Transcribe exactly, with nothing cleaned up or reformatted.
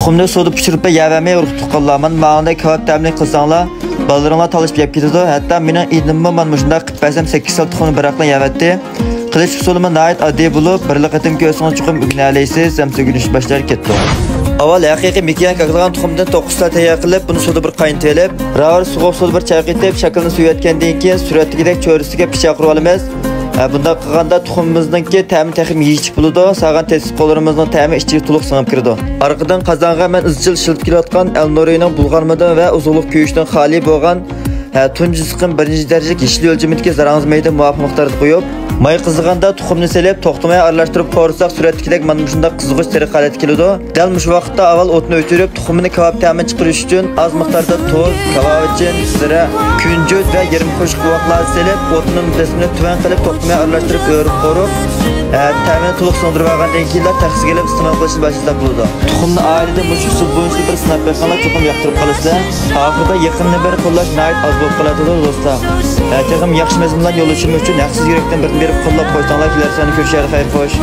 تۇخۇمنى سۇدا پىشۇرۇپ يەۋەرمەي، ئۇرۇق تۇغقانلار، مانا ماڭىدەك كاۋاپ تەملىك قىلساڭلار، بالىلىرىڭلار تالىشىپ يەپ كېتىدۇ. ھەتتا مېنىڭ ئىنىممۇ مانا مۇشۇنداق قىلىپ بەرسەم، سەككىز خىل تۇخۇمنى بىراقلا يەۋەتتى. قىلىش ئۇسۇلىمۇ ناھايىتى ئاددىي بولۇپ، بىرلا قېتىمكى ئۆزىڭىز چوقۇم ئۆگىنەلەيسىز، ئەمدى ئۆگىنىش باشلار كەتتۇق. ئاۋۋال ھەقىقىي مېكىيان كاكىلىغان تۇخۇمدىن توققۇز تال تەييار قىلىپ، بۇنى سۇدا بىر قاينىتىۋېلىپ، راۋۇر سوغۇق سۇدا بىر چايقىتىپ، شاكىلىنى سۈرۈۋەتكەندىن كېيىن، سۈرەتتىكىدەك چۆرىسىگە پىچاق ئۇرۇۋالىمىز. ھە، بۇنداق قىلغاندا تۇخۇمىمىزنىڭكى تەمى تېخىمۇ يېيىشلىك بولىدۇ، سالغان تېتىلىق قوللىرىمىزنىڭ تەمى ئىچىگە تولۇق سىڭىپ كىرىدۇ. ئارقىدىن قازانغا مەن ئىزچىل ئىشلىتىپ كېلىۋاتقان ئەلنۇرىنىڭ بۇلغانمىدىن ۋە ئوزۇقلۇق كۆيۈشىدىن خالىي بولغان، ھە، تۇنجى سىقىم بىرىنچى دەرىجىلىك يېشىل ئۆلچىمىدىكى زاراڭزا مەيدىنى مۇۋاپىق مىقداردا قويۇپ، ماي قىزىغاندا تۇخۇمنى سېلىپ، توختىماي ئارىلاشتۇرۇپ قورۇساق، سۈرەتتىكىدەك مانا مۇشۇنداق قىزغۇچ سېرىق ھالەتكە كېلىدۇ. دەل مۇشۇ ۋاقىتتا ئاۋۋال ئوتنى ئۆچۈرۈپ، تۇخۇمنى كاۋاپ تەمىنى چىقىرىش ئۈچۈن ئاز مىقداردا تۇز، كاۋاۋىچىن، زىرە، كۈنجۈت ۋە يېرىم قوشۇق بوۋاقلارنى سېلىپ، ئوتنىڭ بېسىمىنى تۆۋەن قىلىپ، توختىماي ئارىلاشتۇرۇپ ئۆرۈپ قورۇپ، ئە، تەمىنى تولۇق سىڭدۈرۈۋالغاندىن كېيىنلا تەخسىگە ئېلىپ ئىستېمال قىلىشنى باشلىساق بولىدۇ. تۇخۇمنى ئائىلىدە مۇشۇ ئۇسۇل بويىچە بىر سىناپ بېقىڭلار، چوقۇم ياقتۇرۇپ قالىسىلەر. ئاخىرىدا يېقىننى بېرىپ قوللاش ناھايىتى ئاز بولۇپ قالىۋاتىدۇ، دوستلار. ئە، تېخىمۇ ياخشى مەزمۇنلارنى يوللىشىم ئۈچۈن ھەقسىز يۈرەكتىن بىردىن بېرىپ قوللاپ قويساڭلار، كېلەر ساندا كۆرۈشەيلى، خەير خوش.